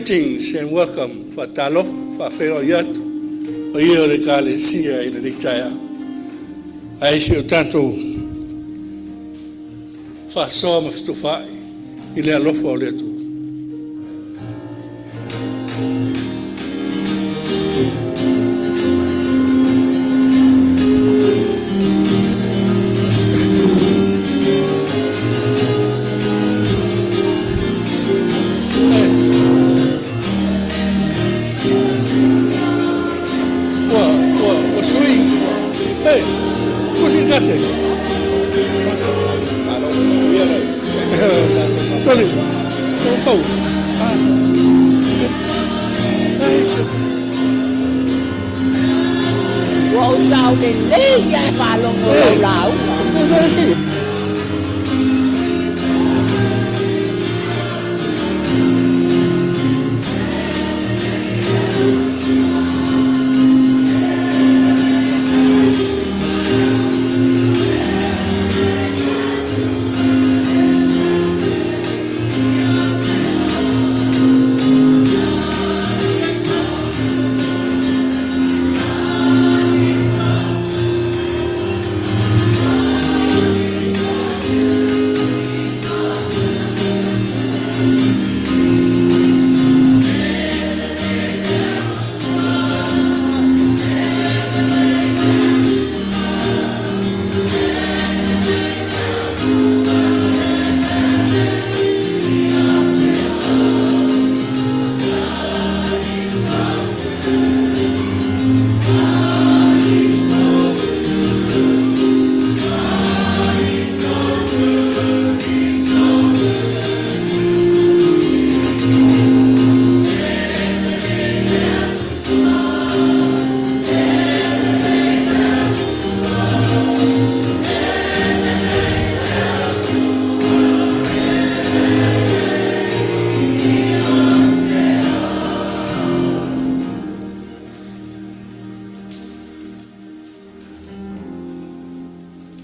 Greetings and welcome. Faatalofa, faafeiloai atu i le paia o le Ekalesia i lenei taeao. Ae se i o tatou faasoa ma fetufaai i le alofa o le Atua. Ua, ua, ua sui. Hey, pusi kase. Sorry. Oh, oh. Ah. Hey, Ua ou sao lelei lava e faalogo i lau lauga.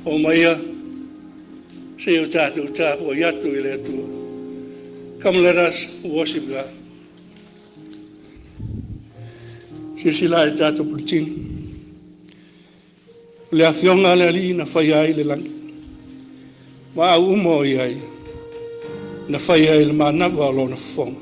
O maia, se i o tatou tapuai atu i le Atua. Come, let us worship God. Silasila i le tatou puletini. O le afioga a le Alii na faia ai le lagi. Ma au uma o i ai, na faia i le manava o lona fofoga.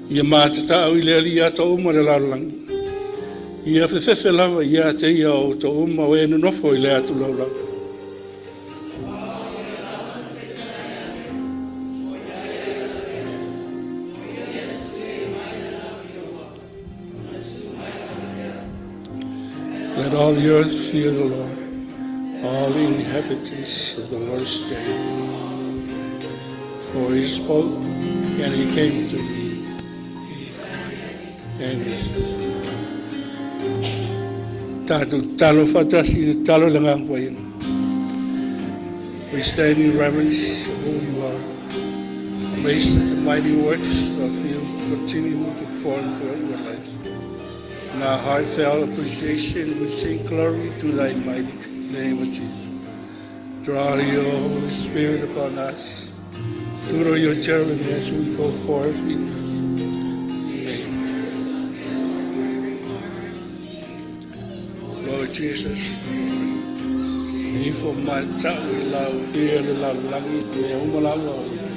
Ia matatau i le Alii ata uma le lalolagi. Ia fefefe lava ia te ia o outou uma o e nonofo i le atu laulau. Let all the earth fear the Lord, all the inhabitants of the world stand. For he spoke, and he came to be. He and he Tatou talo faatasi i le talo i le Agaga Paia. We stand in reverence of who you are, amazed at the mighty works of you continue to perform throughout your life. In our heartfelt appreciation, we sing glory to thy mighty name of Jesus. Draw your Holy Spirit upon us. Tutor your children as we go forth in name. Lord Jesus, we pray. Ifo matau i lau fia le lalolagi mea uma lava o ia.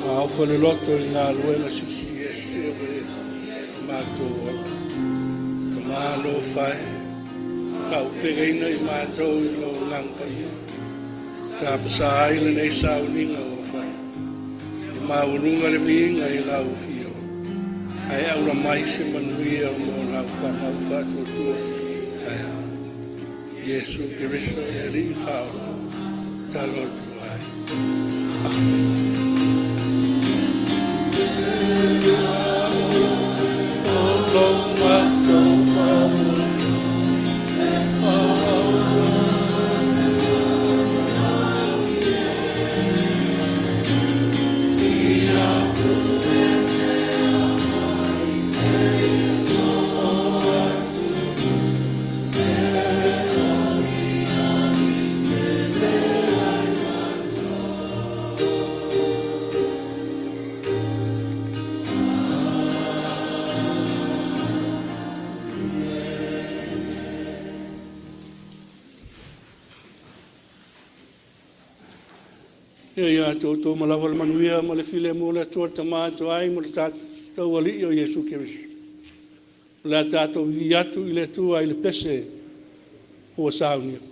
Ma ofa le loto i galuega silisili ese o e matou ola. Tama alofa e, faaaupegaina i matou i lou Agaga Paia. Tapasā ai lenei sauniga ua fai. E maualuga le viiga i lau afio. Ae aula mai se manuia mo lau fanau faatuatua taeao. Iesu Keriso e Alii Faaola, talo atu ai. Amene. Ia ia te outou ma lava le manuia ma le filemu o le Atua le Tama e toai ma le tatou Alii o Iesu Keriso. O le a tatou vivii atu i le Atua i le pese ua saunia.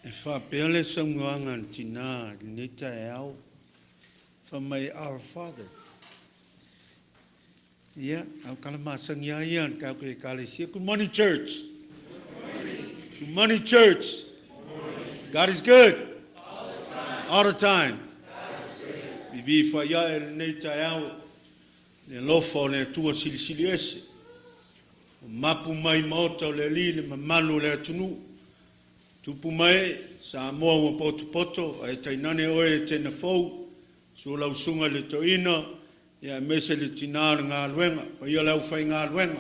E faapea le saunoaga a le tina i lenei taeao, fai mai, Our Father. Ia, a o tala masani lava ia a le tatou Ekalesia. Good morning, church. Good morning, church. God is good. All the time. Vivi faiae lenei taeao, le alofa o le Atua silisili ese. Ua mapu mai maota o le Alii le mamalu o le atunuu. Tupu ma ee, Samoa ua potopoto, ae tainane oe e Tena Fou, susu lau susuga i le Toeaina, ia aemaise le tina o le galuega, paia o le aufaigaluega.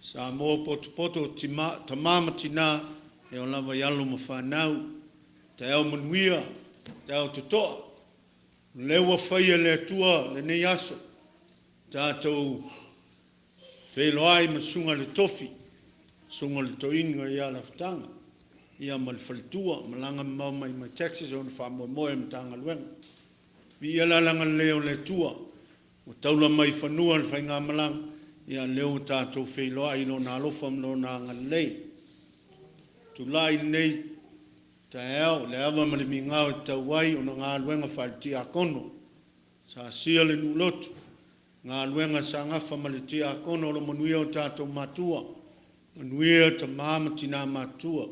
Samoa potopoto, tima, tama ma tina, e oo lava i alo ma fanau. Taeao manuia, taeao totoa. O lea ua faia e le Atua lenei aso, tatou feiloai ma Susuga i le Tofi, Susuga i le Toeaina ia Lafataga, ia ma le faletua, malaga mamao mai mai Texas ona faamoemoe o le Matagaluega. Viia le agalelei o le Atua, ua taula mai i fanua le faigamalaga, ia lea ua tatou feiloai i Lona alofa ma Lona agalelei. Tulai lenei taeao, le ava ma le migao e tatau ai ona galuega faale-tiakono. Sa asia le nuu lotu, galuega sa gafa ma le tiakono o lo manuia o tatou matua, manuia tama ma tina matutua.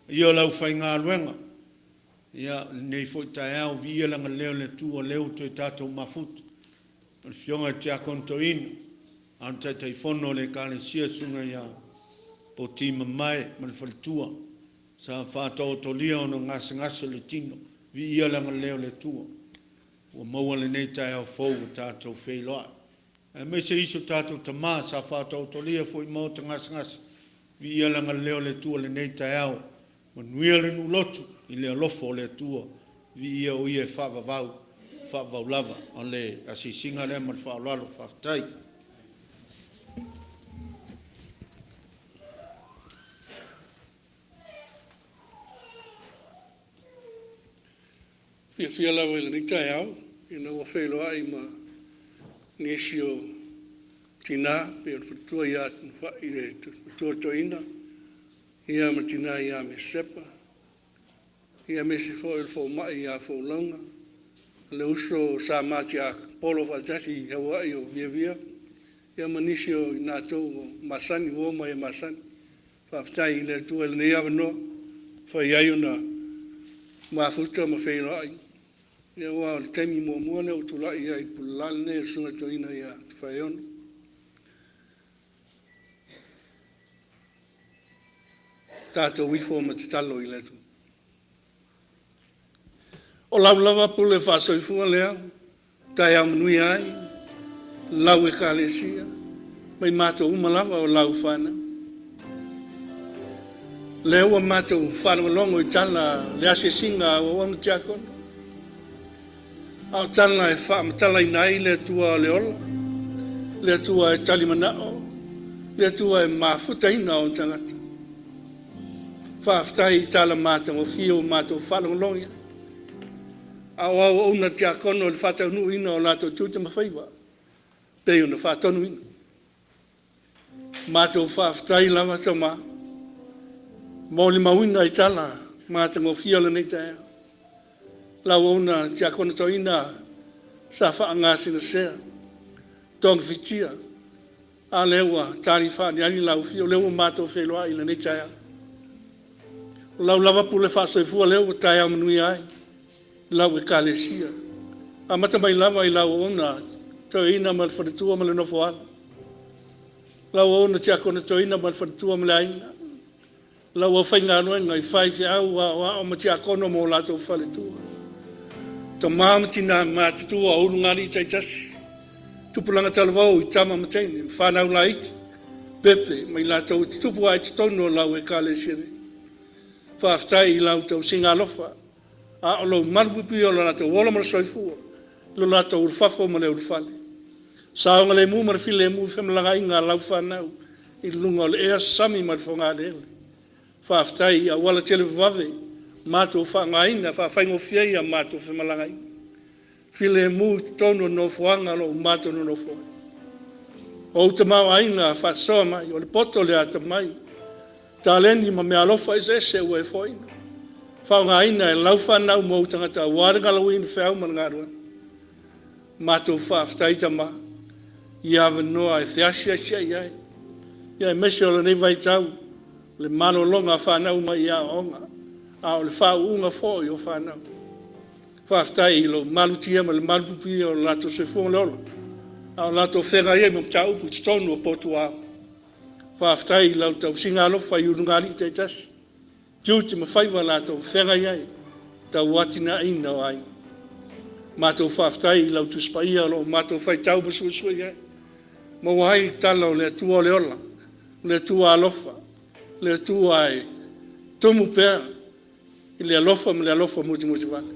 Ia o le aufaigaluega, ia lenei foi taeao, viia le agalelei o le Atua o lea ua toe tatou mafuta. O le Afioga i le Tiakono Toeaina, a o le Taitaifono o le Ekalesia Susuga ia Poti Mamae ma le faletua, sa faataotolia ona gasegase o le tino, viia le agalelei o le Atua. Ua maua lenei taeao fou ua tatou feiloai. Aemaise isi o tatou tama sa faataotolia foi i maota gasegase, viia le agalelei o le Atua i lenei taeao. Manuia le nuu lotu i le alofa o le Atua, viia o Ia e faavavau, faavavau lava. O le asiasiga lea ma le faaaloalo. Faafetai. Fiafia lava i lenei taeao ina ua feiloai ma nisi o tina pei o le faletua ia Tunufa'i le matua toeaina ia ma le tina ia Mesepa ia aemaise foi o le fomai ia Folauga, le uso sa ma tiapolo faatasi i Hawaii o Viavia ia ma nisi o i latou ua masani, uo ma e masani. Faafetai i le Atua i lenei avanoa e mafai ai ona mafuta ma feiloai, aua o le taimi muamua lea ua tulai ai i le pulelā lenei a le Susuga i le Toeaina ia Tofaeono. Tatou ifo ma tatalo i le Atua. O lau lava pule faasoifua lea, taeao manuia ai lau Ekalesia ma i matou uma lava o lau fanau. Lea ua matou faalogologo i tala le asiasiga a auauna tiakono, a o tala e faamatalaina ai le Atua o le ola, le Atua e talimanao, le Atua e mafutaina ona tagata. Faafetai i tala matagofie ua matou faalogologo ai, a o auauna tiakono i le faataunuuina o latou tiute ma faiva pei ona faatonuina. Matou faafetai lava Tama, molimauina i tala matagofie o lenei taeao. Lau auauna tiakono toeaina sa faagasegasea, togafitia, a lea ua tali faaaliali lau afio, lea ua matou feiloai i lenei taeao. O lau lava pule faasoifua lea ua taeao manuia ai lau Ekalesia. Amata mai lava i lau auauna toeaina ma le faletua ma le nofoalo, lau auauna tiakono toeaina ma le faletua ma le aiga, lau aufaigaluega i faifeau, aoao ma tiakono ma o latou faletua, tama ma tina matutua o ulugalii taitasi, tupulaga talavou i tama ma teine ma fanau laiti, pepe ma i latou e tutupu ae i totonu o lau Ekalesia nei. Faafetai i lau tausiga alofa, a o lou malupuipuia o lo latou ola ma le soifua, i lo latou ulufafo ma le ulufale. Saogalemu ma le filemu i femalagaaiga a lau fanau i luga o le ea, sami ma le fogaeleele. Faafetai i auala televavave matou faaaogaina e faafaigofie ai a matou femalagaaiga. Filemu i totonu o nofoaga o lo o matou nonofo ai. O ou tamaoaiga faasoa mai, o le poto o le atamai, taleni ma meaalofa eseese ua e foaina. Faaaogaina e lau fanau ma ou tagata aua le galauina feau ma le galuega. Matou faafetai Tama i avanoa e feasiasiai ai, ia aemaise o lenei vaitau le malologa a fanau mai i aoaoga, a o le faauuga foi o fanau. Faafetai i lou malutia ma le malupuipuia o le latou soifua ma le ola, a o latou feagai ai ma mataupu i totonu o potu ao. Faafetai i lau tausiga alofa i ulugalii taitasi, tiute ma faiva latou feagai ai tauatinaeina o aiga. Matou faafetai i lau Tusi Paia o lo o matou faitau ma suesue i ai, maua ai tala o le Atua o le ola, o le Atua alofa, o le Atua e tumu pea i le alofa ma le alofa musumusu vale.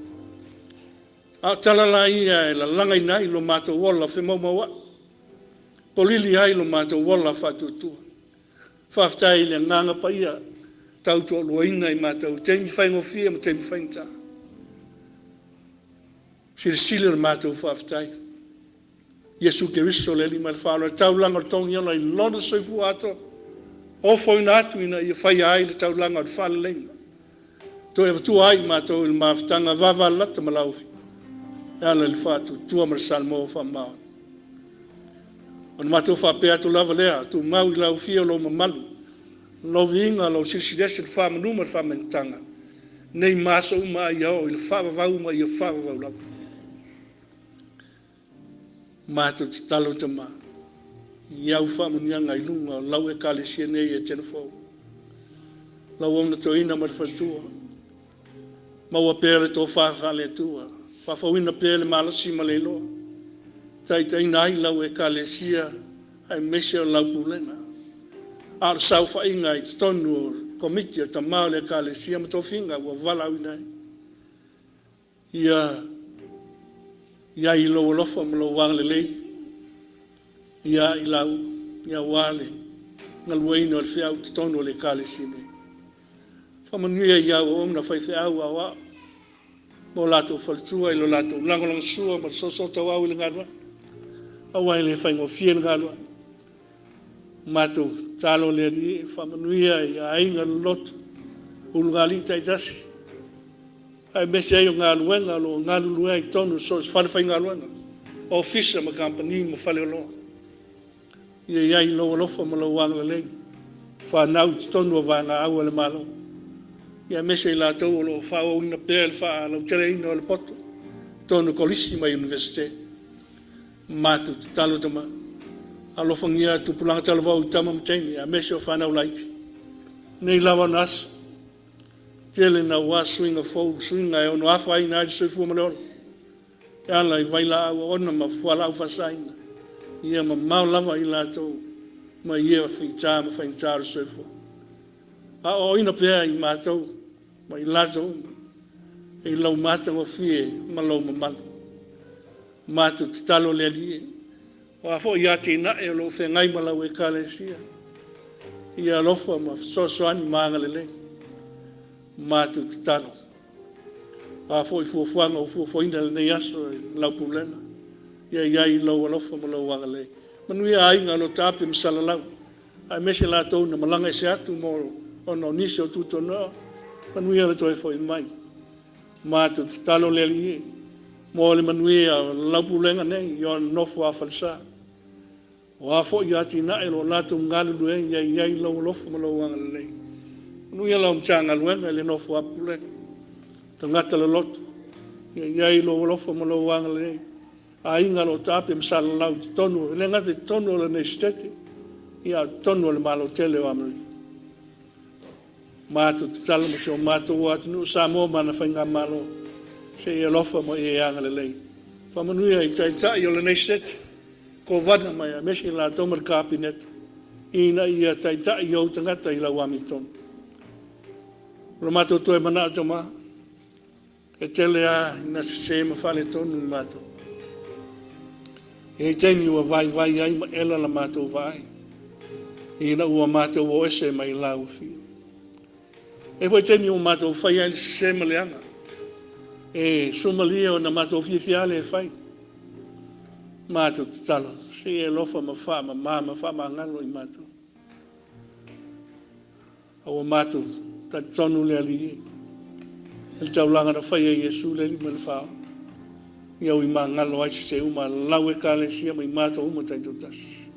A o tala la ia e lalagaina ai lo matou ola femaumauai, polili ai lo matou ola faatuatua. Faafetai i le agaga paia tautoaluaina i matou i taimi faigofie ma taimi faigata. Silisili o le matou faafetai. Iesu Keriso le Alii ma le Faaola, le taulaga o le togiola i lona soifua atoa, ofoina atu ina ia faia ai le taulaga o le faaleleiga. Toe avatua ai i matou i le mafutaga vavalalata ma laufi, e ala i le faatuatua ma le salamo faamaoni. Ona matou faapea atu lava lea, tumau i lau Afio lou mamalu, lou viiga, lou silisili ese, le faamanu ma le faamainitaga, nei ma aso uma a ia oo i le faavavau ma ia faavavau lava. Matou tatalo Tama, i au faamuniaga i luga o lau Ekalesia nei e Tenafou, lau auauna toeaina ma le faletua, maua pea le tofa faale-Atua, faafouina pea le malosi ma le iloa, taitaiina ai lau Ekalesia aemaise o lau pulega. A o le saofaiga i totonu o komiti o tama o le Ekalesia ma tofiga ua valaauina ai, ia i ai i lou alofa ma lou agalelei ia i lau ia aua le galueina o le feau i totonu o le Ekalesia nei. Faamanuia i au auauna faifeau aoao ma o latou faletua i lo latou lagolagosua ma le soosoo tauau i le galuega, aua e le faigofie le galuega. Matou tatalo le Alii e faamanuia i aiga loloto, ulugalii taitasi, aemaise ai o galuega o lo o galulue ai i totonu o so o se falefaigaluega, ofisa ma kamupani ma faleoloa. Ia i ai lou alofa ma lou agalelei, fanau i totonu o vaegaau a le Malo, ia aemaise i latou o lo o faaauauina pea le faalauteleina o le poto, totonu o kolisi ma Iunivesite. Matou tatalo Tama, alofagia tupulaga talavou i tama ma teine, aemaise o fanau laiti. Nei lava ona aso, tele naua suiga fou, suiga e ono afaina ai le soifua ma le ola, e ala i vailaau oona ma fualaau faasaina, ia mamao lava i latou ma ia fita ma faigata o le soifua. Aoaoina pea i matou ma i latou uma i lau matagofie ma lou mamalu. Matou tatalo le Alii, o a foi atinae o lo o feagai ma lau Ekalesia, ia alofa ma fesoasoani ma agalelei. Matou tatalo, o a foi fuafuaga ua fuafuaina i lenei aso i lau pulega, ia i ai lou alofa ma lou agalelei. Manuia aiga o lo o taape ma salalau, aemaise latou na malaga ese atu mo ona o nisi o tutonoa, manuia le toe foi mai. Matou tatalo le Alii mo le manuia o lau pulega nei i ona nofo a falesa. O a foi atinae o lo o latou galulue ai, ia i ai lou alofa ma lou agalelei. Manuia lau Matagaluega i le nofo a pulega, tagata loloto, ia i ai lou alofa ma lou agalelei. Aiga o lo o taape ma salalau i totonu, e le gata i totonu o lenei Setete, ia a o totonu o le Malo tele o Amerika. Matou tatalo mo si o matou atunuu Samoa ma ana faigamalo, se i alofa ma e agalelei. Faamanuia i taitai o lenei Setete, kovana mai aemaise i latou ma le Kapeneta, ina ia taitai i ou tagata i lau amiotonu. O le matou toe manao Tama, e tele lava ina sese ma faaletonu i matou. E i ai taimi ua vaivai ai ma ela la matou vaai, ina ua matou o ese mai lau afio. E i ai foi taimi ua matou faia ai le sese ma leaga, e suamalie ona matou fiafia lea e fai. Matou tatalo, se i e alofa ma faamama ma faamagalo i matou. A ua matou talitonu le Alii e. I le taulaga na faia e Iesu le Alii ma le Faaola, ia ui magalo ai se uma a lau Ekalesia ma i matou uma taitoatasi.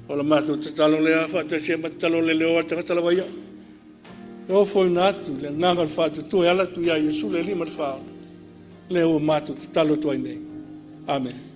O le matou tatalo lea faatasia ai ma tatalo le leo a le tagata lava ia. E ofoina atu le agaga o le faatuatua e ala atu ia Iesu le Alii ma le Faaola, lea ua matou tatalo atu ai nei. Amene.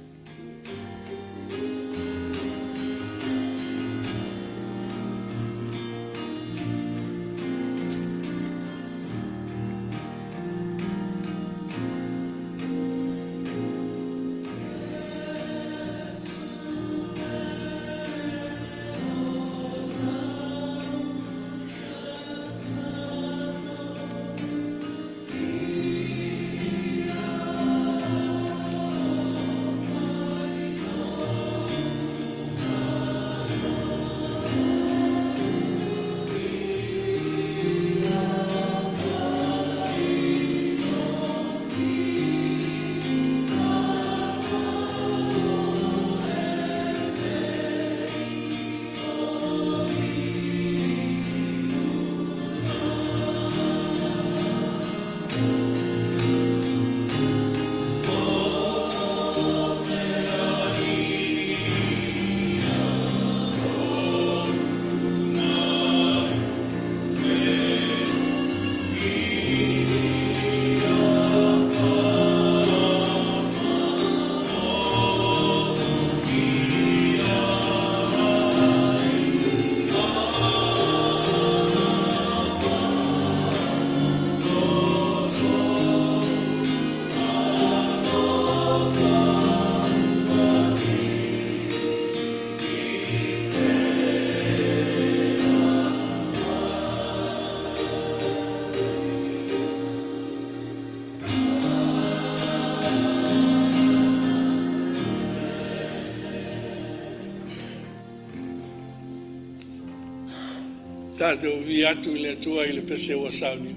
Tatou viia atu i le Atua i le pese ua saunia.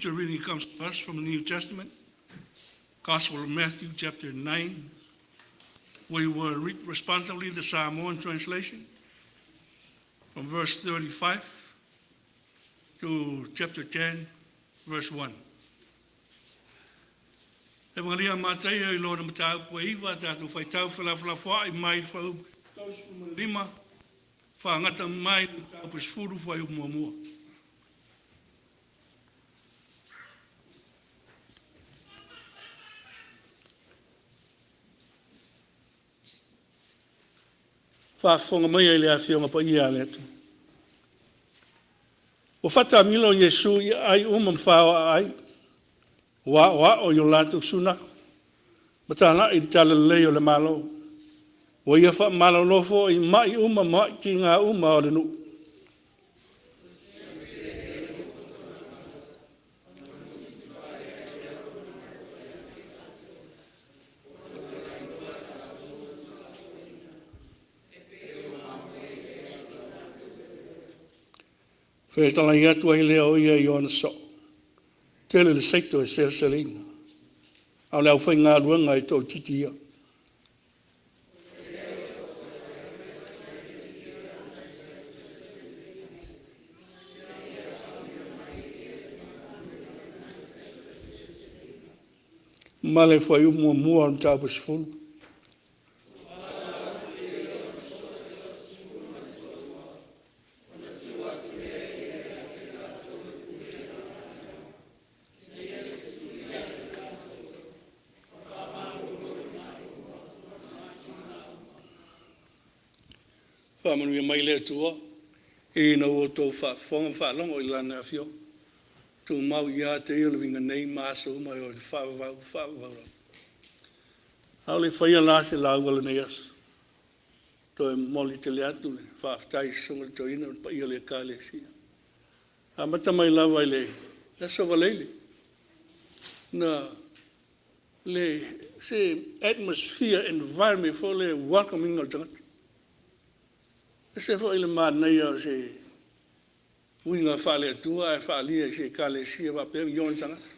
scripture reading comes to us from the New Testament, Gospel of Matthew, chapter 9. We will read responsively the Samoan translation from verse 35 to chapter 10, verse 1. E malia Mataio i lona mataupu e 9 tatou faitau felafolafoai mai fuaiupu 35 faagata mai le mataupu 10 fuaiupu 1. Faafofoga maia i le Afioga Paia a le Atua. Ua faatamilo Iesu i aai uma ma faoaaai, ua aoao i o latou sunako, ma talai le talalelei o le Malo. Ua ia faamalolo foi i mai uma ma ma'i tiga uma o le nuu. Fetalai atu ai lea o ia i ona soo, tele le seito e seleseleina, a o le aufaigaluega e toaitiiti ia. Ma le fuaiupu 1 o le Mataupu 10. Faamanuia mai le Atua ina ua outou faafofoga ma faalogo i Lana Afioga. Tumau ia te Ia le viiga nei ma aso uma e oo i le faavavau, faavavau lava. A o le i faia la se lauga o lenei aso, toe momoli tele atu le faafetai i le Susuga i le Toeaina ma le paia o le Ekalesia. Amata mai lava i le Aso Faraile na le se atmosphere, environment foi le welcoming o le tagata. E ese foi le manaia o se uiga faale-Atua ae faaalia i se Ekalesia faapea i ona tagata.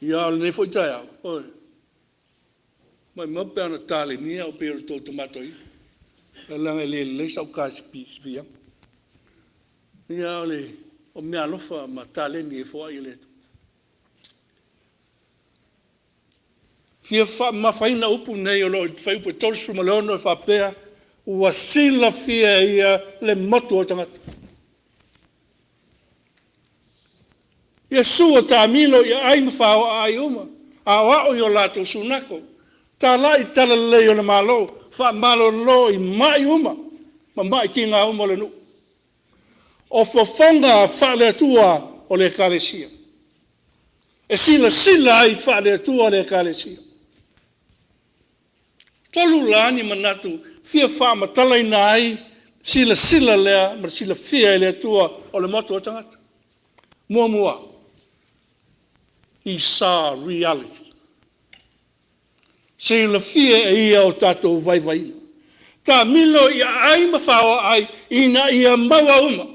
Ia, a o lenei foi taeao, oi, maumau pe ana talenia au pei o le tou tomatoaina, leaga e le lelei sau ta sipiaga. Ia, o meaalofa ma taleni e foai e le Atua. Fia faamamafaina upu nei o lo o i le fuaiupu 36 e faapea, ua silafia e ia le motu o tagata. Iesu ua taamilo i aai ma faoaaai uma, aoao i o latou sunako, talai talalelei o le Malo, faamalolo i mai uma ma mai tiga uma o le nuu. O fofoga faale-Atua o le Ekalesia, e silasila ai faale-Atua le Ekalesia. Tolu la ni manatu fia faamatalaina ai silasila lea ma le silafia e le Atua o le motu o tagata. Muamua, he saw reality. Silafia e ia o tatou vaivaiga. Taamilo i aai ma faoaai ina ia maua uma,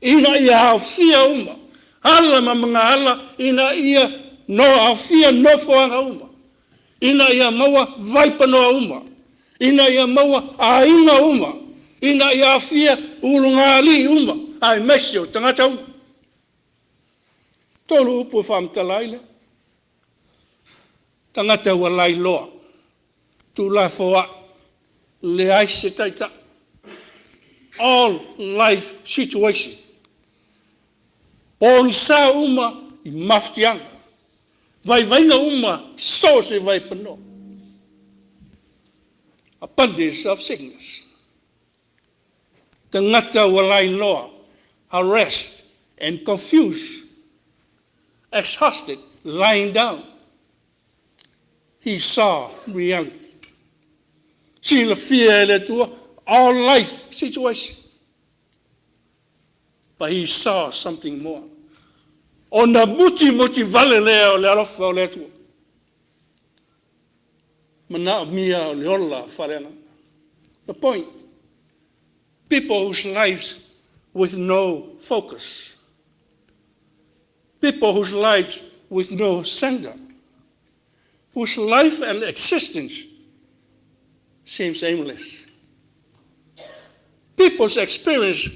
ina ia aofia uma, ala ma magaala ina ia no aofia nofoaga uma, ina ia maua vaipanoa uma, ina ia maua aiga uma, ina ia aofia ulugalii uma, aemaise o tagata uma. Tolu upu e faamatala ai lea. Tagata ua lailoa, tuulafoai, leai se taitai. All life situation. Pogisa uma i mafatiaga, vaivaiga uma, so o se vaipanoa. Abundance of sickness. Tagata ua lailoa, harassed and confused, exhausted, lying down. He saw reality. Silafia e le Atua all life situation. But he saw something more. Ona mutimuti vale lea o le alofa o le Atua. Manaomia o le ola faaleagaga. The point, people whose lives with no focus. People whose lives with no center, whose life and existence seems aimless. People's experience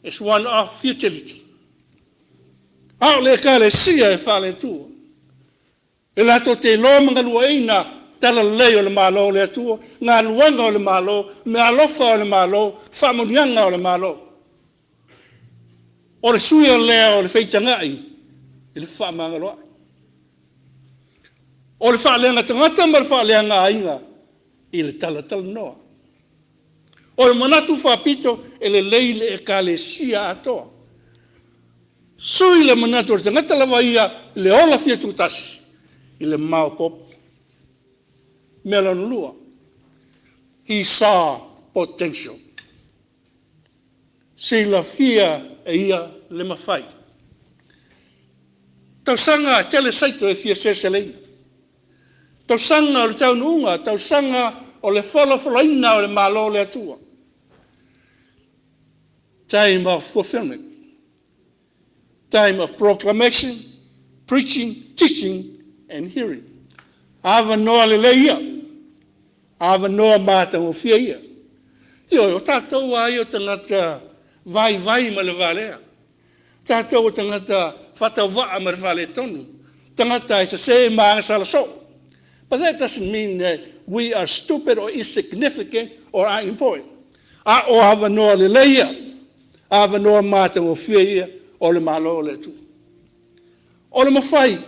is one of futility. A o le Ekalesia e faale-Atua, e latou te iloa ma galueaiina talalelei o le Malo o le Atua, galuega o le Malo, meaalofa o le Malo, faamanuiaga o le Malo. O le suia lea o le feitagai i le fefaamagaloai. O le faaleaga tagata ma le faaleaga aiga i le talatalanoa. O le manatu faapito, e lelei le Ekalesia atoa. Sui le manatu o le tagata lava ia i le ola fia tutasi i le maopoopo. Mea lona lua, he saw potential. Silafia e ia le mafai. Tausaga e tele saito e fia seleseleina. Tausaga o le taunuuga, tausaga o le folafolaina o le Malo o le Atua. Time of fulfillment. Time of proclamation, preaching, teaching and hearing. Avanoa lelei ia, avanoa matagofie ia. Ioe, o tatou lava ia o tagata vaivai ma le valea. O tatou o tagata faatauvaa ma le faaletonu. Tagata e sese ma agasala soo. But that doesn't mean that we are stupid or insignificant or unimportant. A o avanoa lelei ia, avanoa matagofie ia o le Malo o le Atua. O le mafai,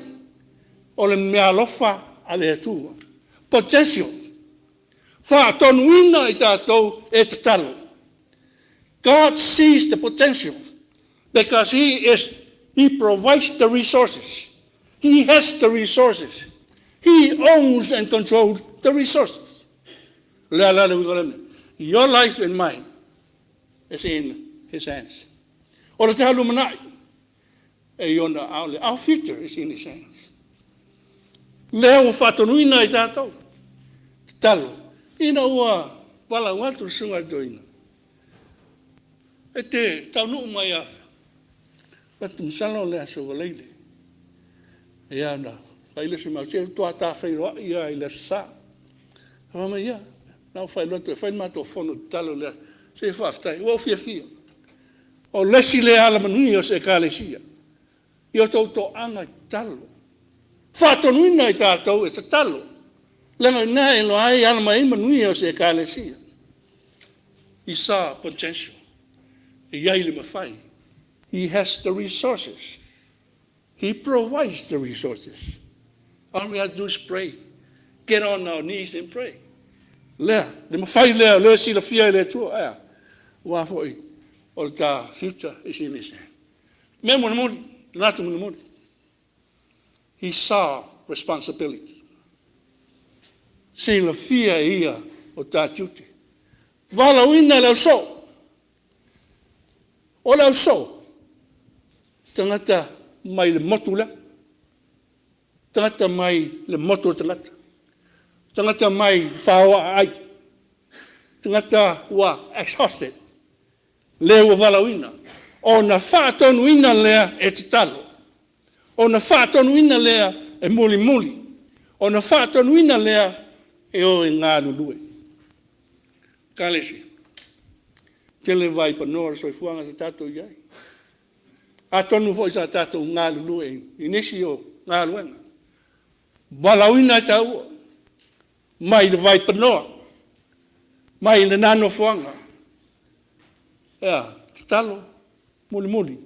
o le meaalofa a le Atua. Potential. Faatonuina i tatou e tatalo. God sees the potential because He provides the resources. He has the resources. He owns and controls the resources. O le a la le uiga o lea mea? Your life and mine is in His hands. O le talu manai, e i ona aao lea. Our future is in His hands. Lea ua faatonuina i tatou. Tatalo. Ina ua valaau atu le susuga i le toeaina, e te taunuu mai afea? Atu masalo o le Aso Faraile. Ia ona fai lea o se mau, se matua ta feiloai lava i le Aso Sa. Fai mai, ia, na ou failoa atu e fai le matou fono tatalo i le Aso. Se faafetai, ua ou fiafia. O le isi lea alamanuia o se Ekalesia, ia outou toaga tatalo. Faatonuina i tatou e tatalo, leaga o i ina e iloa ai e ala mai ai manuia o se Ekalesia. He saw potential. E i ai le mafai. He has the resources. He provides the resources. All we have to do is pray. Get on our knees and pray. Lea, le mafai lea, lea silafia e le Atua. Ae a? Aua foi, o le ta future is in His hand. Mea mulimuli, manatu mulimuli. He saw responsibility. Silafia e ia o ta tiute. Valaauina le ausoo. O le ausoo, tagata mai le motu lea. Tagata mai le motu o tagata. Tagata mai faoaaai. Tagata ua exhausted. Le ua valaauina. Ona faatonuina lea e tatalo. Ona faatonuina lea e mulimuli. Ona faatonuina lea e o e galulue. Ekalesia, tele vaipanoa o le soifuaga sa tatou i ai. Atonu foi sa tatou galulue i nisi o galuega. Valaauina e taua mai le vaipanoa, mai lena nofoaga. Ea, tatalo, mulimuli,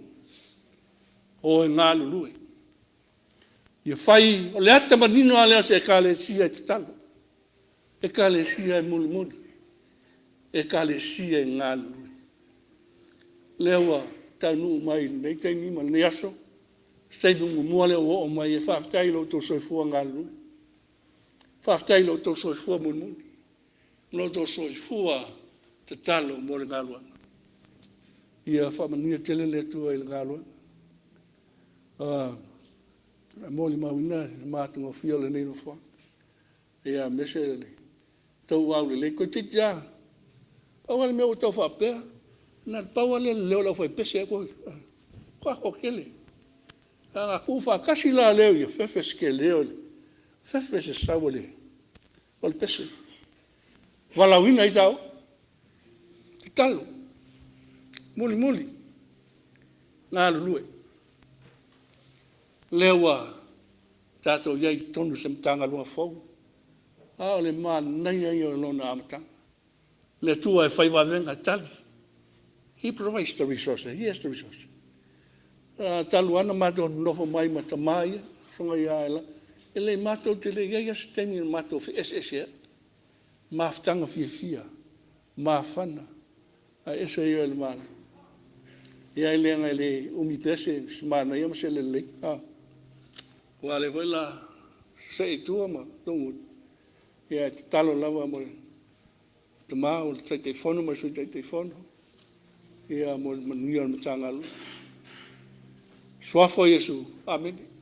o e galulue. Ia fai, o le ata manino lava lea o se Ekalesia e tatalo, Ekalesia e mulimuli, Ekalesia e galulue. Lea ua taunuu mai i lenei taimi ma lenei aso, se taimi muamua lea ua oo mai ai. Faafetai i lo outou soifua galulue. Faafetai i lo outou soifua mulimuli, lo outou soifua tatalo mo le galuega. Ia faamanuia tele le Atua i le galuega. E molimauina le matagofie o lenei nofoaga. Ia aemaise le tou aulelei. Toeitiiti lava, pau lava le mea ua tau faapea, na o le pau lava lea o le leo o le aufaipese ua toatele. A tuufaatasi la lea o ia fefe, o se tele o le fefe, se sau o le pese, valaauina ai saua. Tatalo, mulimuli, galulue. O lea ua tatou i ai i totonu o se Matagaluega fou, a o le manaia ia o lona amataga. O le Atua e fai vavega tali. He provides the resources. He has the resources. Talu lava ona matou nonofo mai ma tama ia, susuga ia, e le matou te le i i ai lava se taimi na matou feeseeseai. Mafutaga fiafia, mafana, ae ese ia o le manaia. Ia e leaga e le umi pea se manaia ma se lelei, a. Aua o lea foi o le a see i tua ma ia e tatalo lava mo le tama o le Taitaifono ma le Sui Taitaifono, ia mo le manuia o le Matagaluega. Suafa o Iesu, Amene.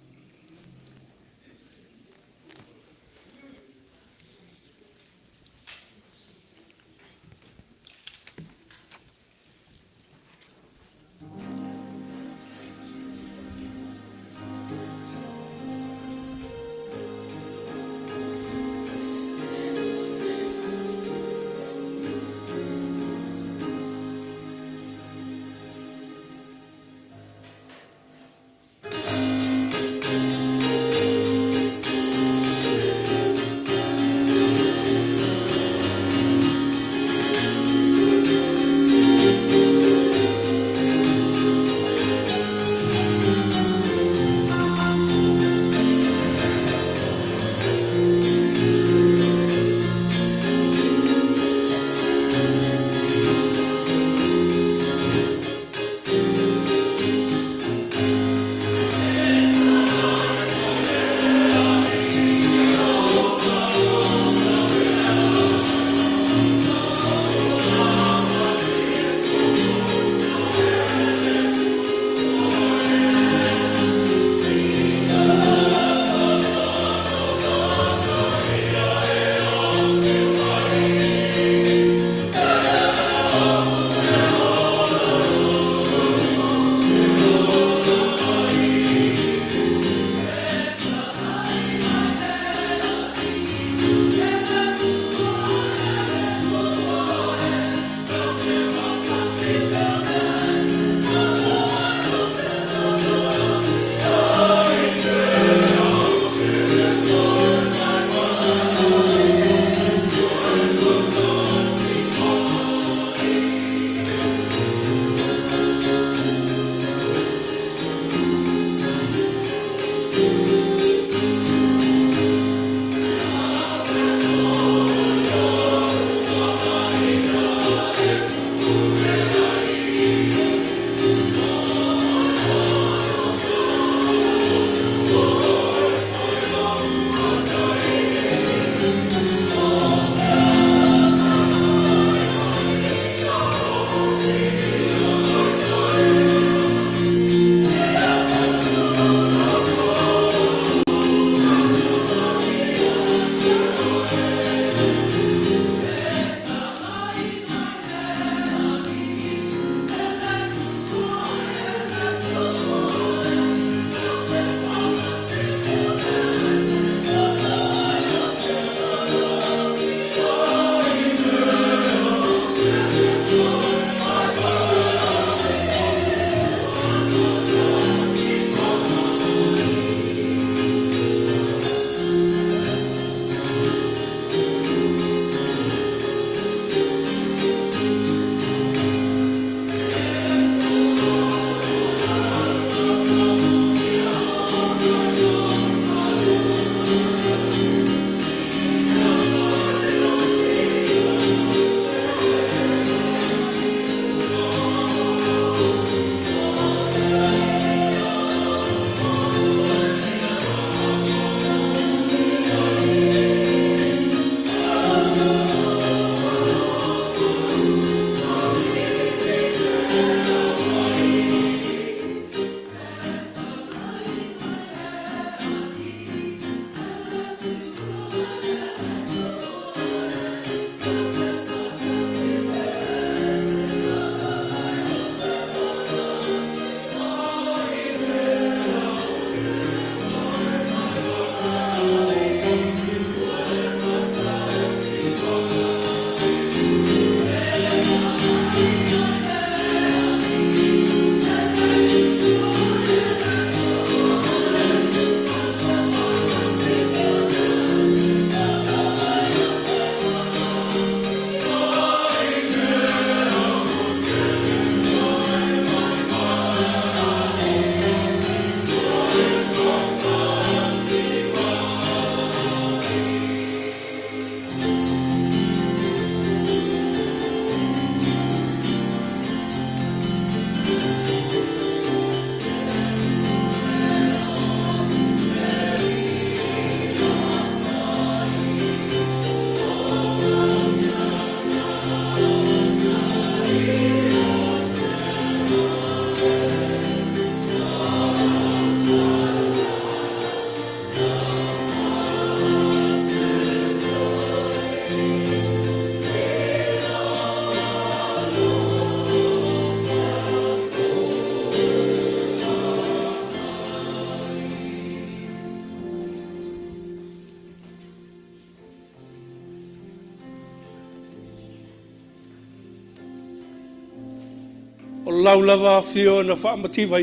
O lau lava afio na faamativa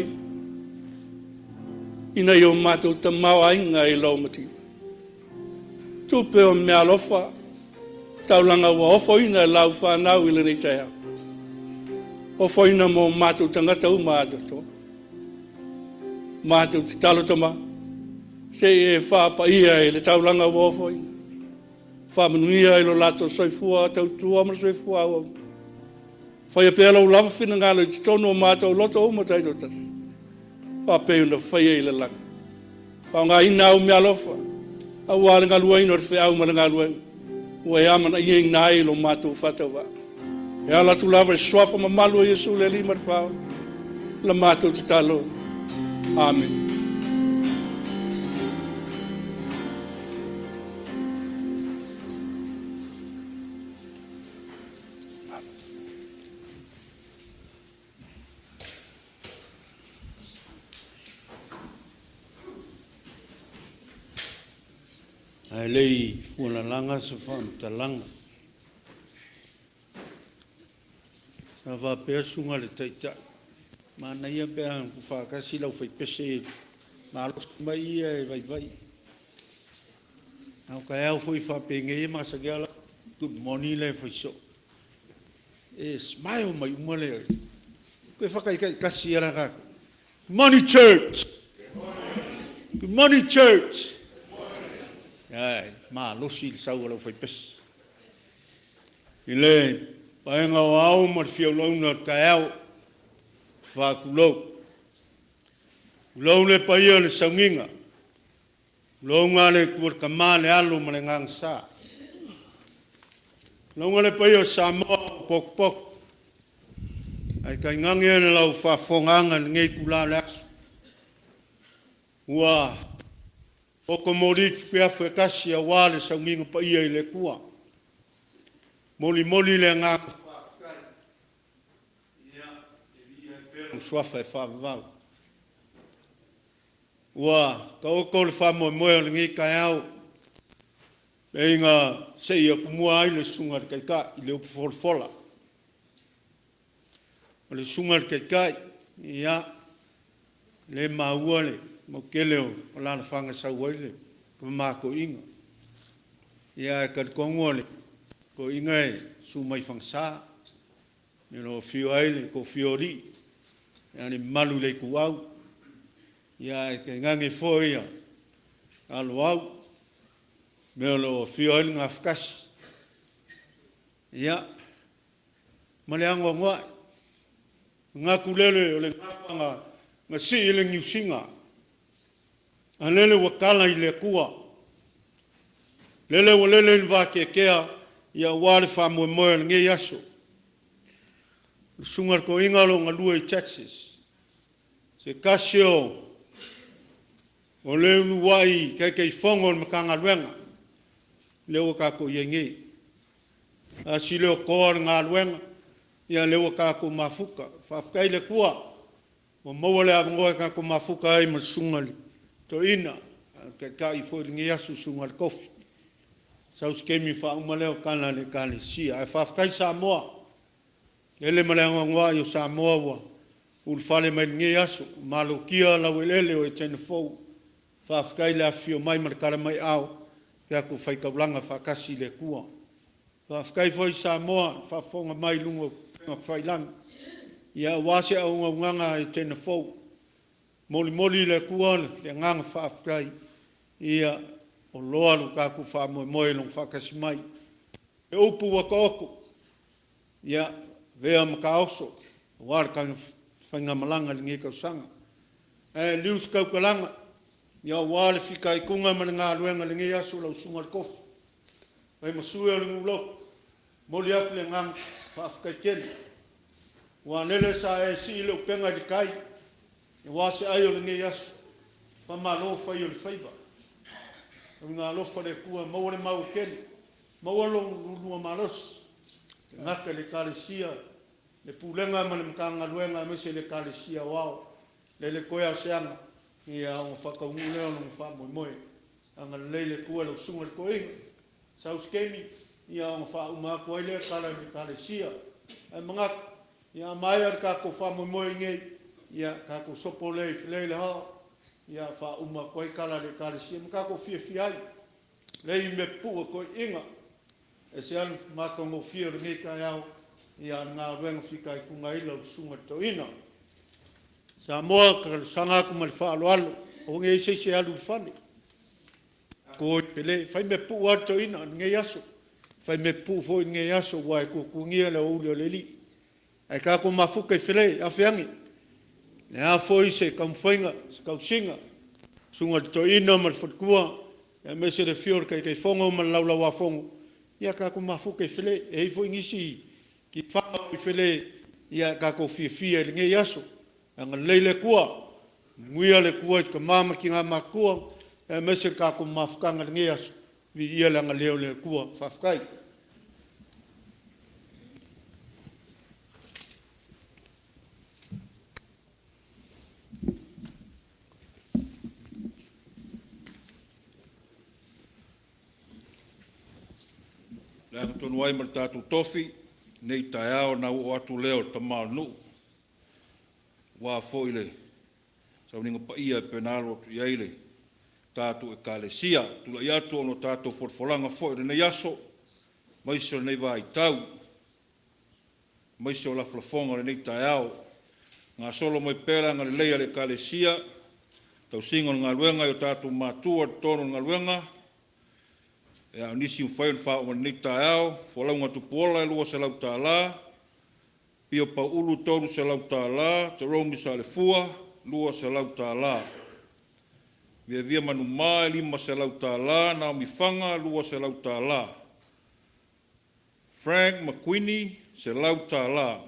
ina ia o matou tamaoaiga i lau mativa. Tupe o meaalofa, taulaga ua ofoina e lau whanau i lenei taeao. Ofoina mo matou tagata uma atoatoa. Matou tatalo tama, se i e whaapaia i le taulaga ua ofoina. Whaamanuia i lo latou soifua tautua ma le soifua auau. Faia pea lau lava finagalo i totonu o matou loto uma taitoatasi. Faapei ona faia i le lagi. Faaaogaina au meaalofa, auā le galueaiina o le feau ma le galuega, ua e amanaiaina ai lo matou faatauvaa. E ala atu lava i le suafa mamalu o Iesu le Alii ma le Faaola, la matou tatalo. Amene. Ae le i fualalaga se faamatalaga, sa faapea susuga i le Taitai, manaia pe ana tuufaatasi le aufaipese malosi mai ia e vaivai. A o taeao foi faapenei e masani lava lau good morning la e fai soo. E smile mai uma le toe faataitaitasi lava tatou. Good morning church. Good morning church. Ai, malosi le sau a le aufaipese. I le paega o ao ma le fiaulaina o le taeao, faatulou. Tulou le paia o le sauniga, tulou le Atua le Tama, le Alo ma le Agaga Sa. Tulou le paia o Samoa ua potopoto, ae tainane lau faafofogaaga i lenei itula o le aso, ua poto moli le fituafu e tasi aua le sauniga paia i le Atua. Molimoli le agaga faafetai, ia e viia ai pea Lona Suafa e faavavau. Ua taoto le faamoemoe o lenei taeao pei ona se'i atu mua ai le Susuga i le Taitai i le upu folafola. O le Susuga i le Taitai, ia, lea e maua le mautele o alaalafaga e sau ai le Mama Toeaina. Ia ae talitonu o le toeaina e susu mai Fagasa, o lo o afio ai le toafia o alii, le mamalu i le Ituau, ia ae tainane foi ia Aloau, me o lo o afio ai le Gafatasi, ia, ma le anoanoai. Manatu lele o le gafa na sii i le niusiga, a lele ua tala i le Atua, lele ua lele i le vateatea aua le faamoemoe o lenei aso. Le susuga i le toeaina o lo o galue i Texas, se tasi o le uluai Taitaifono o le Matagaluega lea ua tatou i ai nei. Tasi lea toa o le galuega, ia lea ua tatou mafuta. Faafetai i le Atua ua maua le avanoa e tatou mafuta ai ma le susuga i le Toeaina, o le Taitai foi o lenei aso le susuga i le Tofi. Sau se taimi ona faauma lea o tala a le Ekalesia. Ae faafetai Samoa, e lele ma le anoanoai o Samoa ua ulufale mai i lenei aso, ua malotia laueleele o Etena fou. Faafetai le afifio mai ma le tala mai aao i tatou faitaulaga faatasi i le Atua. Faafetai foi Samoa i le faafofoga mai i luga o upega tafailagi aua se auaunaga a Etena Fou. E molimoli e le Atua le agaga faafetai, ia ua loa lo tatou faamoemoe i Lona faatasi mai. O upu ua taoto, ia avea ma taoso aua le faigamalaga i lenei tausaga. Ae liliu se tautalaga aua le fitaituga ma le galuega i lenei aso lau Susuga i le Tofi, fai ma sui o le nuu lotu, e momoli atu le agaga faafetai tele, aua o lele sa e sii le upega i le tai aua se ai o lenei aso. Faamalo fai o le faiva. Ia alofa le Atua maua le mau e tele, maua lo oulua malosi, e le gata i le Ekalesia, le Pulega ma le Matagaluega aemaise le Ekalesia Aoao, lele toe lava o se aga ona faataunuu lea o lona faamoemoe. Agalelei le Atua i lau Susuga i le Toeaina, sau se taimi ona faauma atu ai lea tala i le Ekalesia. Ae manatu, Ia, a maea le tatou faamoemoe i inei, ia, tatou sopo lea i Fale i le Hall, ia, faauma atu ai tala a le Ekalesia ma tatou fiafia ai, lei mea pupuu a toeaiina. E ese lava le matagofie o lenei taeao, ia a o le galuega fitaituga ai lau Susuga i le Toeaina. Samoa, ou te talosaga atu ma le faaaloalo, aua ne i i ai se isi e alu i le fale, tatou o i Fale. Fai mea pupuu lava le toeaina i lenei aso, fai mea pupuu foi lenei aso aua e tuatuagia le aoauli o le Alii. Ae tatou mafuta i Fale, afe ane. O le a foi se taumafaiga, se tausiga, susuga i le toeaina ma le faletua, aemaise le afio o le Taitaifono ma le Laulau-a-Fono, ia tatou mafuta i Fale. E i ai foi nisi tifaga o i Fale, ia tatou fiafia i lenei aso. Agalelei le Atua, faamanuia le Atua i tama ma tina matutua aemaise le tatou mafutaga i lenei aso. Viia le agalelei o le Atua. Faafetai. O le ava tonu ai ma le tatou tofi i lenei taeao ona oo atu lea o le tama o le nuu, aua foi le sauniga paia e pei ona alo atu i ai le tatou Ekalesia. E tulai atu ona o tatou folafolaga foi o lenei aso aemaise o lenei vaitau, aemaise o lafolafoga o lenei taeao. Gasolo mai pea le agalelei a le Ekalesia i le tausiga o le galuega i o tatou matua i totonu o le galuega. A o nisi ua mafai ona faaoo mai i lenei taeao, Folauga a Tupuola e $200, Pio Pauulu $300, Jerome Salefua $200, Miavia Manuma e $500, Naomi Faga $200, Frank McQueenie $100,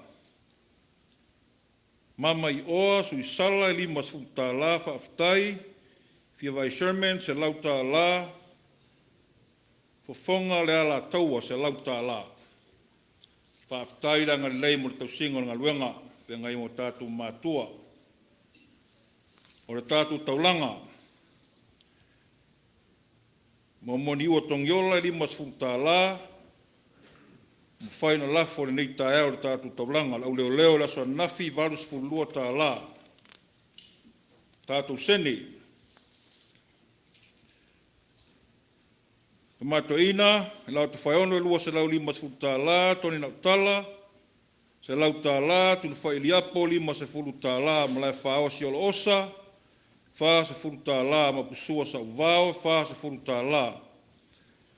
Mamaioa Suisala e $50 faafetai. Fia Vaai Sherman $100, Fofoga Lealataua $100. Faafetai le agalelei mo le tausiga o le galuega o feagai ai ma o tatou matua. O le tatou taulaga, Mo Moniua Togiola e $50 ua mafai ona lafo i lenei taeao i le tatou taulaga. O le au leoleo i le aso ananafi e $82. Tatou sene. Tama Toeaina Ailao Tofaeono e $250, Tony Nautala $100, Tunafai Eliapo e $50, Malaefaoa Siolaosa e $40, Mapusua Sauvao e $40,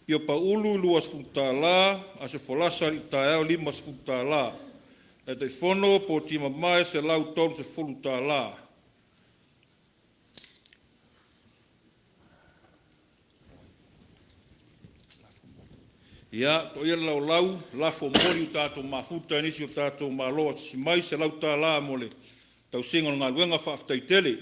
Pio Pauulu $20, Aso Folasa Alii taeao e $50, Taitaifono Poti Mamae e $130. Ia, toia le laulau, lafo momoli ua tatou mafuta e nisi o tatou malo asiasi mai, $100 mo le tausiga o le galuega, faafetai tele.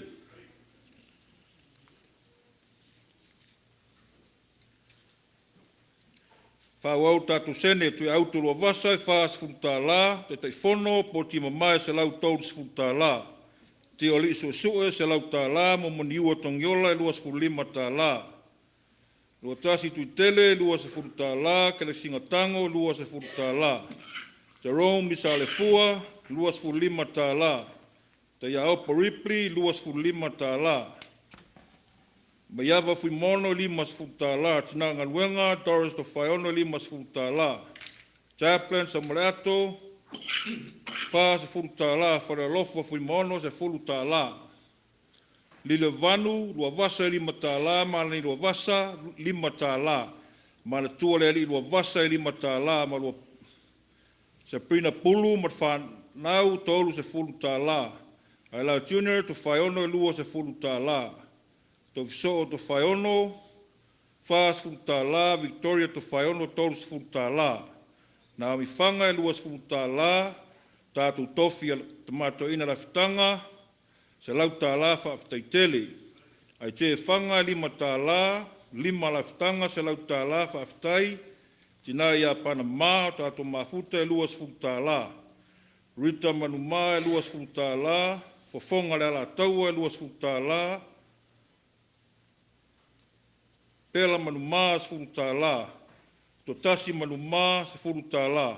Faaauau le tatou sene, Tuiauto Luavasa e $40, Taitaifono Poti Mamae e $130, Tiolii Suesue e $100, Momoniua Togiola e $25, Luatasi Tuitele e $20, Kelesina Tago e $20, Jerome Misaalefua e $25, Taiaopo Ripley e $25, Maiava Fuimono e $50, Tina Galuega Doris Tofaeono e $50, Chaplin Samaleato e $40, Falealofa Fuimaono e $10, Lilevanu Luavasa e $5, Malani Luavasa e $5, Manatua Lealii Luavasa e $5 ma Sabrina Pulu ma le fanau e $30. Ailao Junior Tofaeono e $20. Tofiso'o Tofaeono e $40, Victoria Tofaeono e $30, Naomi Faga e $20, Tatou tofi Tama Toeaina Lafitaga e $100, faafetai tele. Aitee Faga e $5, Lima Lafitaga $100, faafetai. Tina Iapana Ma ua tatou mafuta e $20. Rita Manuma e $20, Fofoga o le Alataua e $20, Pela Manuma e $10, Toatasi Manuma e $10.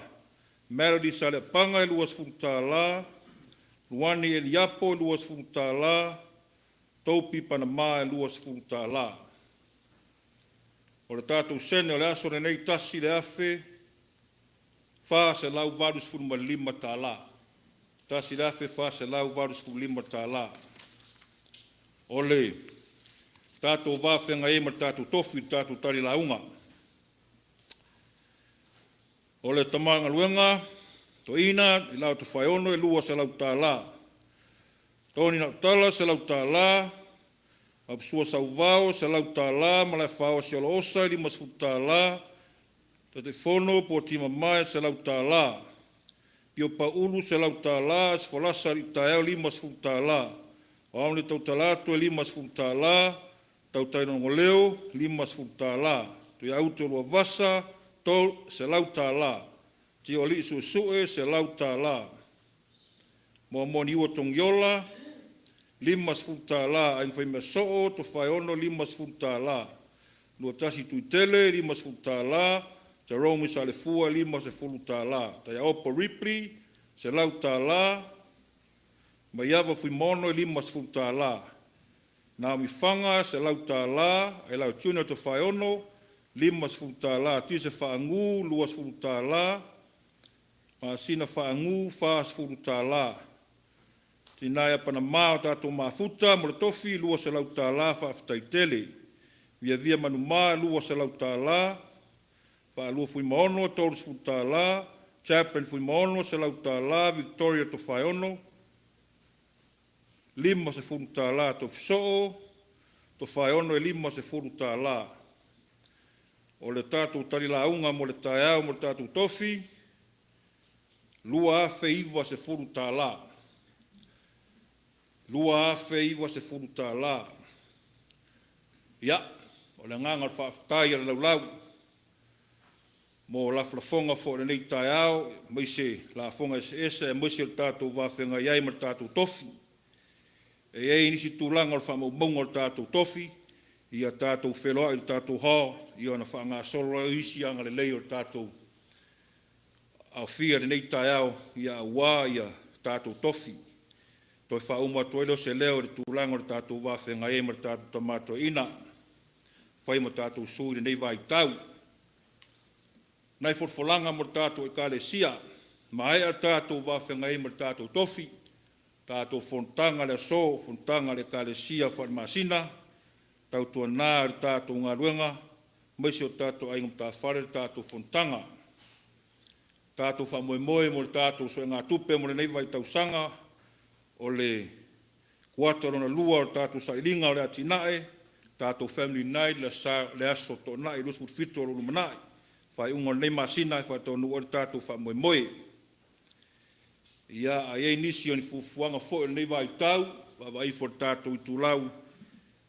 Melody Saleapaga e $20. Luani Eliapo e $20. Topi Panama e $20. O le tatou sene o le aso lenei, $1,485. $1,485. O le tatou va feagai ai ma le tatou tofi i le tatou talilauga. O le tama galuega toeaina i lau Tofaeono e $200. Tony Nautala $100. Maposua Sauvao $100. Malaefaoa Siolaosa e $50. Taitaifono Poti Mamae $100. Pio Pauulu $100. Aso Folasa Alii Taeao $50. Oaone Tautala atu e $50. Tautai Logoleo $50. Tuiauto Luavasa $100. Tiualii Suesue $100. Moamoa Niua Togiola $50. Aiga Faimeasoo Tofaeono $50. Luatasi Tuitele $50. Jerome Salefua $50. Taiaopo Ripley $100. Maiava Fuimaono e $50. Naomi Faga $100. Ailao Junior Tofaeono $50. Tise Faagu $20. Masina Faagu $40. Tina e Panama o tatou mafuta mo le tofi $200. Faafetai tele. Viavia Manuma $200. Faalua Fuimaono $30. Chaplin Fuimaono $100. Victoria Tofaeono $50. Tofi Tofaeono e $50. O le tatou talilauga mo le taeao mo le tatou tofi, $2,090. $2,090. Ia, o le agaga o le faafetai a le laulau mo lafolafoga foi o lenei taeao aemaise lafoga eseese aemaise o le tatou va feagai ai ma le tatou tofi. E i ai nisi tulaga o le faamaumauga o le tatou tofi, ia tatou feiloai i le tatou Hall ona faagasolo lea o isi agalelei o le tatou aofia i lenei taeao aua tatou tofi. Toe faauma atu ai lea o se leo i le tulaga o le tatou va feagai ai ma le tatou Tama Toeaina, fai ma tatou sui i lenei vaitau. Nai folafolaga mo le tatou Ekalesia, maea le tatou va feagai ai ma le tatou tofi, tatou fonotaga i le aso, fonotaga a le Ekalesia faale-masina, tautuana le tatou galuega aemaise o tatou aiga matafale le tatou fonotaga. Tatou faamoemoe mo le tatou suegatupe mo lenei vaitausaga o le kuata lona lua o le tatou sailiga o le atinae, tatou Family Night le aso Toonai 27 o lo o lumanai, faaiuga o lenei masina e faataunuu ai le tatou faamoemoe. Ia, a i ai nisi o ni fuafuaga foi o lenei vaitau, vaavaai ifo i le tatou itulau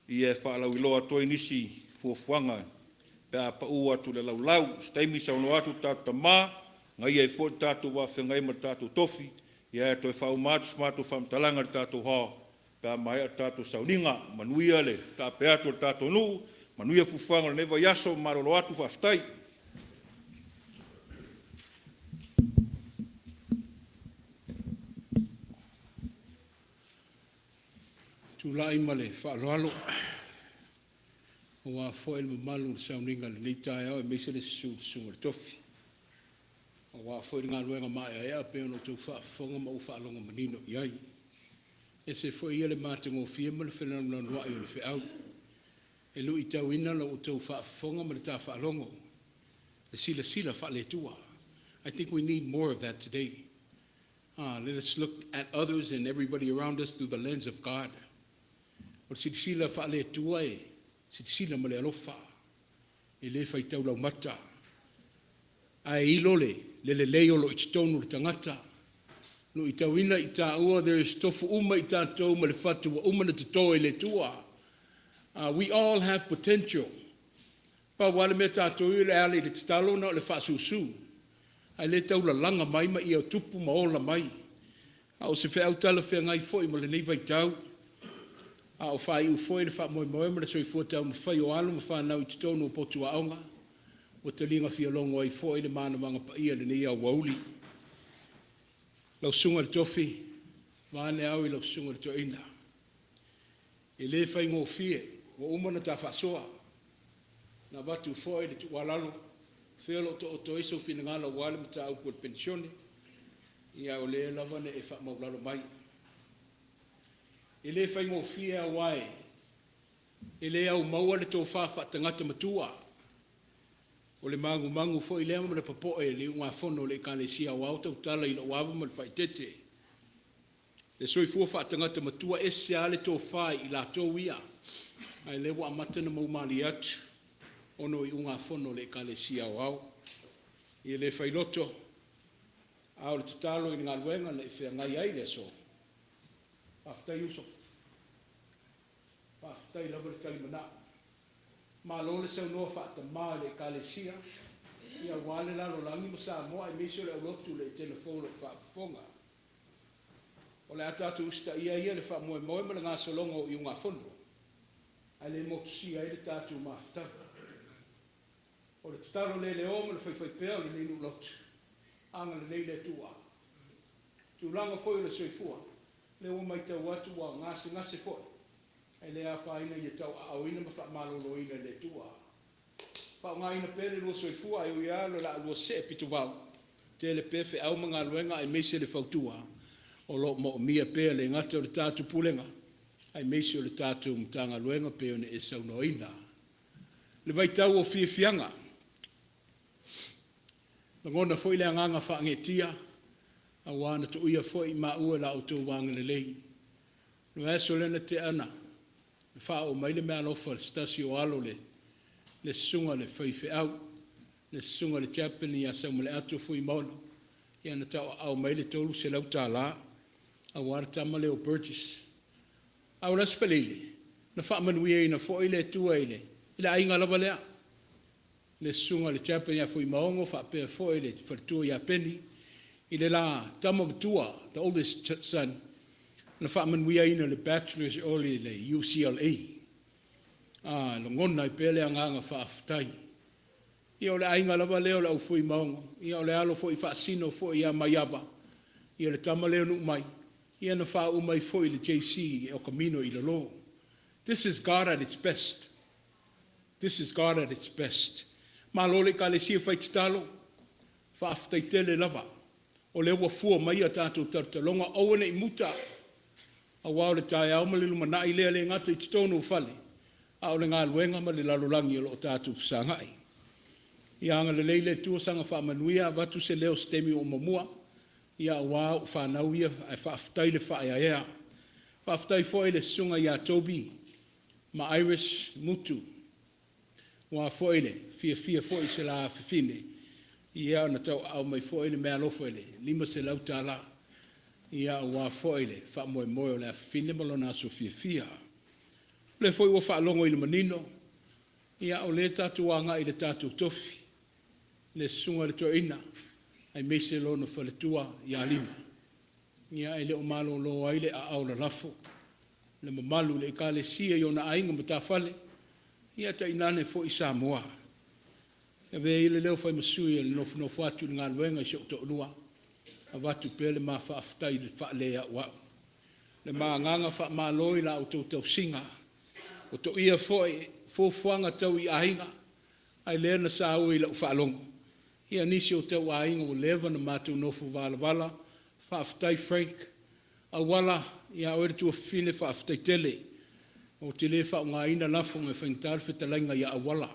e faalauiloa atu ai nisi fuafuaga pe a pau atu i le laulau. O se taimi saunoa atu le tatou Tama, e agaia ai foi le tatou va feagai ai ma le tatou tofi, ae toe faauma atu se matou faamatalaga i le tatou hall pe a maea le tatou sauniga. Manuia le taape atu o le tatou nuu, manuia fuafuaga o lenei vaiaso, malolo atu, faafetai. Tulai ma le faaaloalo aua foi le mamalu i le sauniga i lenei taeao aemaise le susu o le Susuga i le Tofi, aua foi le galuega maeaea pei ona outou faafofoga ma ou faalogo manino i ai. E ese foi ia le matagofie ma le felanulanuai o le feau, e luitauina la outou faafofoga ma le ta faalogo, le silasila faale-Atua. I think we need more of that today. Let us look at others and everybody around us through the lens of God. O le silasila faale-Atua e silasila ma le alofa, e le faitau laumata, ae ilo le lelei o lo o i totonu o le tagata. Luitauina i taua, there is tofu uma i tatou ma le fatu ua uma ona toto e le Atua. We all have potential. Pau lava le mea tatou i le ala i le tatalo na o le faasusu. Ae le taulalaga mai ma ia tupu ma ola mai. A o se feau talafeagai foi mo lenei vaitau, a o faaiu foi le faamoemoe ma le soifua taumafai o alo ma fanau i totonu o potu aoga, ua taliga fialogo ai foi le manavaga paia i lenei aoauli. Lau Susuga i le Tofi, vaeane au i lau Susuga i le Toeaina, e le faigofie, ua uma ona ta faasoa, na avatu foi le tuualalo, o fea o lo o taoto ai sou finagalo aua le mataupu o le penisione, a o lea lava na e faamaualalo mai. E le faigofie aua e le aumaua le tofa faa-tagata matua, o le magumagu foi lea ma le popoe i le iugafono a le Ekalesia Aoao tautala i lou ava ma le faaeteete. Le soifua faa-tagata matua, e ese lava le tofa i latou ia, a o lea ua amata ona maumalie atu ona o iugafono a le Ekalesia Aoao. E le failoto, a o le tatalo i le galuega na e feagai ai i le aso, faafetai uso, faafetai lava le talimanao, malo le saunoa faa-tama i le Ekalesia, aua le lalolagi ma Samoa aemaise o le aulotu o le Etena Fou o lo o faafofoga. O le a tatou usitaia ia le faamoemoe ma le gasologa o iugafono, ae le motusia ai le tatou mafutaga. O le tatalo le leoa ma le faifaipea o lenei nuu lotu, agalelei le Atua. Tulaga foi o le soifua, lea ua matau atu ua gasegase foi, ae le afaina ia tauaaoina ma faamaloloina e le Atua. Faaaogaina pea le lua soifua, ae ui lava o le a lua see pitovao, tele pea feau ma galuega aemaise le fautua o lo o moomia pea e le gata o le tatou Pulega aemaise o le tatou Matagaluega pei ona e saunoaina. Le vaitau o fiafiaga, lagona foi le agaga faagetia aua na toia foi maua i la outou agalelei. O le vaiaso lea na tea na faaoo mai le meaalofa a se tasi o alo o le susuga i le faifeau, le susuga i le Chaplain ia Saumaleato Fuimaono, ia na tauaao mai le $300 aua le tama lea o Burgess. A o le Aso Faraile na faamanuiaina foi le Atua i le aiga lava lea, le susuga i le Chaplain ia Fuimaono faapea foi le faletua ia Peni i le la tama matua, the oldest son, na faamanuiaina i le Bachelor's i o i le UCLA. A, e lagona ai pea le agaga faafetai. Ia o le aiga lava lea o le au Fuimaono, ia o le alo foi faasino foi ia Maiava, ia le tama lea o Nuumai, ia na faauu mai foi i le JC i El Camino i lalo. This is God at its best. This is God at its best. Malo le Ekalesia fai tatalo, faafetai tele lava. O lea ua fua mai a tatou talotaloga, aua ne i muta, aua o le taeao ma le lumanai lea e le gata i totonu o fale, a o le galuega ma le lalolagi o lo o tatou fesagai. Ia agalelei le Atua saga faamanuia, avatu se leo i se taimi o muamua, ia aua au fanau ia, ae faafetai le faaeaea. Faafetai foi i le susuga ia Toby ma Iris Mutu, aua foi le fiafia foi i se la afafine, ia na tauaao mai foi le meaalofa i le $500, ia aua foi le faamoemoe o le afafine ma lona aso fiafia. O lea foi ua faalogo i le manino, ia o lea tatou agai i le tatou tofi, le susuga i le toeaina aemaise lona faletua ia Lima. Ia e le o malolo ai le aao lalafo, le mamalu i le Ekalesia i ona aiga matafale, ia tainane foi Samoa. E avea ia le leo fai ma sui e nofonofo atu i le galuega i si ou toalua, avatu pea le ma faafetai i le faaleauau. Le ma agaga faamalo i la outou tausiga, o toia foi fuafuaga tau i aiga, a o lea na saua i lau faalogo, ia nisi o tau aiga ua leva ona matou nofo valavala, faafetai Frank Auala, ia oe le tuafafine, faafetai tele. Ou te le faaaogaina lafoga e faigata le fetalaiga ia Auala,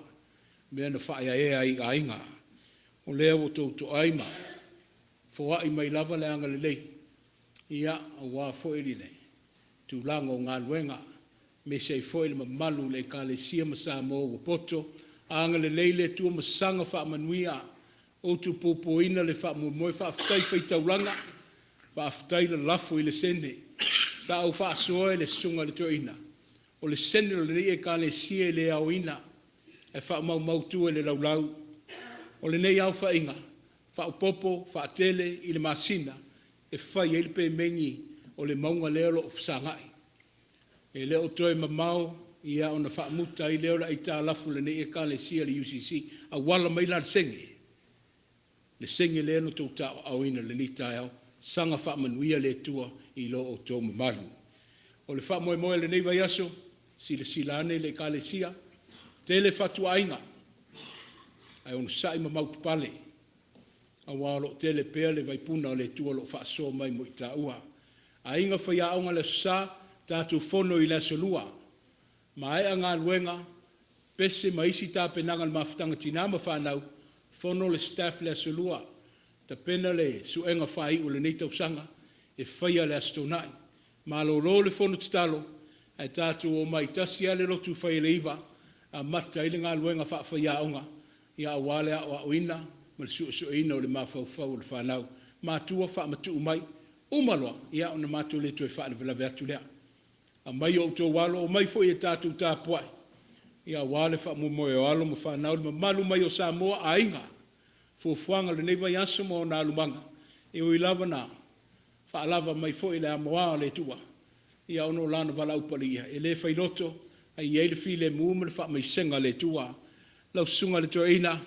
mea na faaeaea ai i aiga. O lea ua outou toai ma foai mai lava le agalelei, ia, aua foi le tulaga o galuega, aemaise ai foi le mamalu o le Ekalesia ma Samoa ua poto. Agalelei le Atua ma saga faamanuia, utupupuina le faamoemoe. Faafetai faitaulaga, faafetai lalafo i le sene. Sa ou faasoa i le susuga i le toeaina, o le sene o lenei Ekalesia e le aoina, ae faamaumautu e le laulau. O lenei aofaiga, faaopoopo, faatele i le masina e fai ai le pemeni o le mauga lea o lo o fesagai. E le o toe mamao ona faamuta ai lea o le aitalafu a lenei Ekalesia i le UCC, auala mai la le sene, le sene lea na outou tauaaoina i lenei taeao. Saga faamanuia le Atua i lo outou mamalu. O le faamoemoe o lenei vaiaso, silasila ane i le Ekalesia, tele fatuaiga, ae onosai ma maupapale, aua o lo o tele pea le vaipuna o le Atua o lo o faasoa mai mo i taua. Aiga faiaoga i le Aso Sa, tatou fono i le Aso Lua, maea galuega, pese ma isi tapenaga o le mafutaga a tina ma fanau, fono le staff i le Aso Lua, tapena le suega faaiu o lenei tausaga e faia le Aso Toonai. Malolo le fono tatalo ae tatou omai tasi lava le lotu e fai i le 9:00 amata ai le galuega faafaiaoga aua le aoaoina ma le suesueina o le mafaufau o le fanau. Matua faamatuu mai, uma loa ona matou le toe faalavelave atu lea. Aumai o outou alo, omai foi e tatou tapuai aua le faamoemoe o alo ma fanau, le mamalu mai o Samoa, aiga, fuafuaga o lenei vaiaso ma ona alumaga, e ui lava ina faalava mai foi le amoa a le Atua ona o Lana valaau paia, e le failoto ae i ai le filemu ma le faamaisega a le Atua. Lau Susuga i le Toeaina,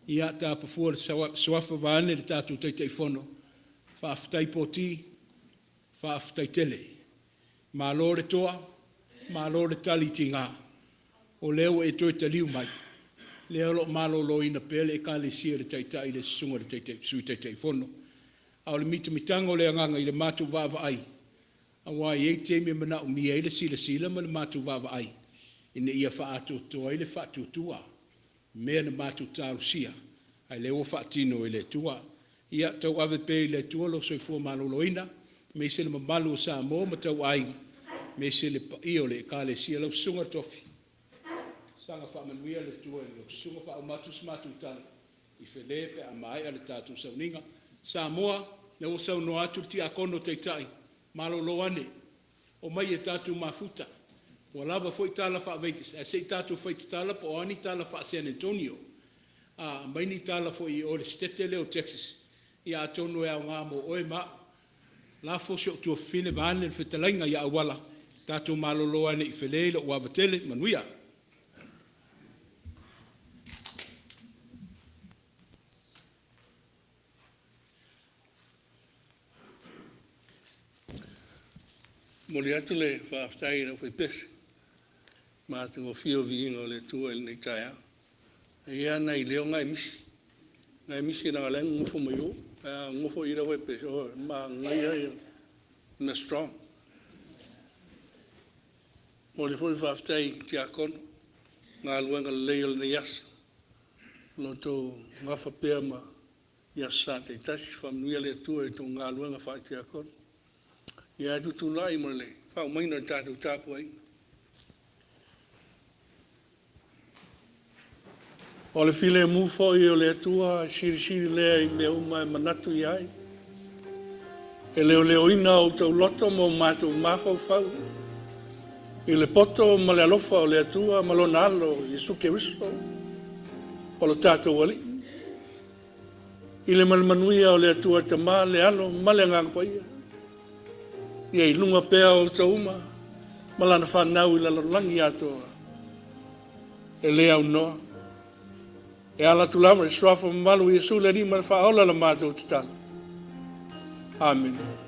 ia tapa fua le suafa vaeane le tatou Taitaifono, faafetai Poti, faafetai tele. Malo le toa, malo le tali tiga, o lea ua e toe taliu mai, o lea o lo o maloloina pea le Ekalesia e le Taitai le Susuga i le Sui Taitaifono. A o le mitamitaga o le agaga i le matou vaavaai, aua e i ai taimi e manaomia ai le silasila ma le matou vaavaai ina ia faaatoatoa ai le faatuatua, mea na matou talosia, a o lea ua faatino e le Atua. Ia tauave pea e le Atua lou soifua maloloina, aemaise le mamalu o Samoa ma tauaiga, aemaise le paia o le Ekalesia. Lau Susuga i le Tofi, saga faamanuia le Atua i lau susuga, faauma atu se matou tala i Fale pe a maea le tatou sauniga. Samoa, o lea ua saunoa atu le Tiakono Taitai, malolo ane, omai tatou mafuta. Ua lava foi tala faa-Vegas, ae se i tatou fai tatala po o a ni tala faa-San Antonio. A aumai ni tala foi i o i le Setete lea o Texas, ia atonu e aoga mo oe ma au. Lafo si ou tuafafine vaeane le fetalaiga ia Auala, tatou malolo ane i Fale i lou ava tele. Manuia. Momoli atu le faafetai i le aufaipese, matagofie le viiga o le Atua i lenei taeao. E i ai lava nai leo na e misi, na e misi leaga o la e nonofo mai o, ae a nonofo i i le aufaipese, oi, manaia ia o le mea strong. Momoli foi le faafetai i Tiakono i galuega lelei o lenei aso, o lo o outou nafa pea ma Aso Sa taitasi. Faamanuia le Atua i la outou galuega faa-Tiakono. Ia ae tutulai mo le faaumaina o le tatou tapuaiga. O le filemu foi o le Atua e silisili lea i mea uma e manatu i ai, e leoleoina outou loto ma o matou mafaufau i le poto ma le alofa o le Atua ma lona Alo Iesu Keriso o lo tatou Alii. I le ma le manuia o le Atua le Tama, le Alo ma le Agaga Paia, ia i luga pea o outou uma ma lana fanau i le lalolagi atoa e le aunoa. E ala atu lava i le suafa mamalu o Iesu le Alii ma le Faaola la matou tatalo. Amene.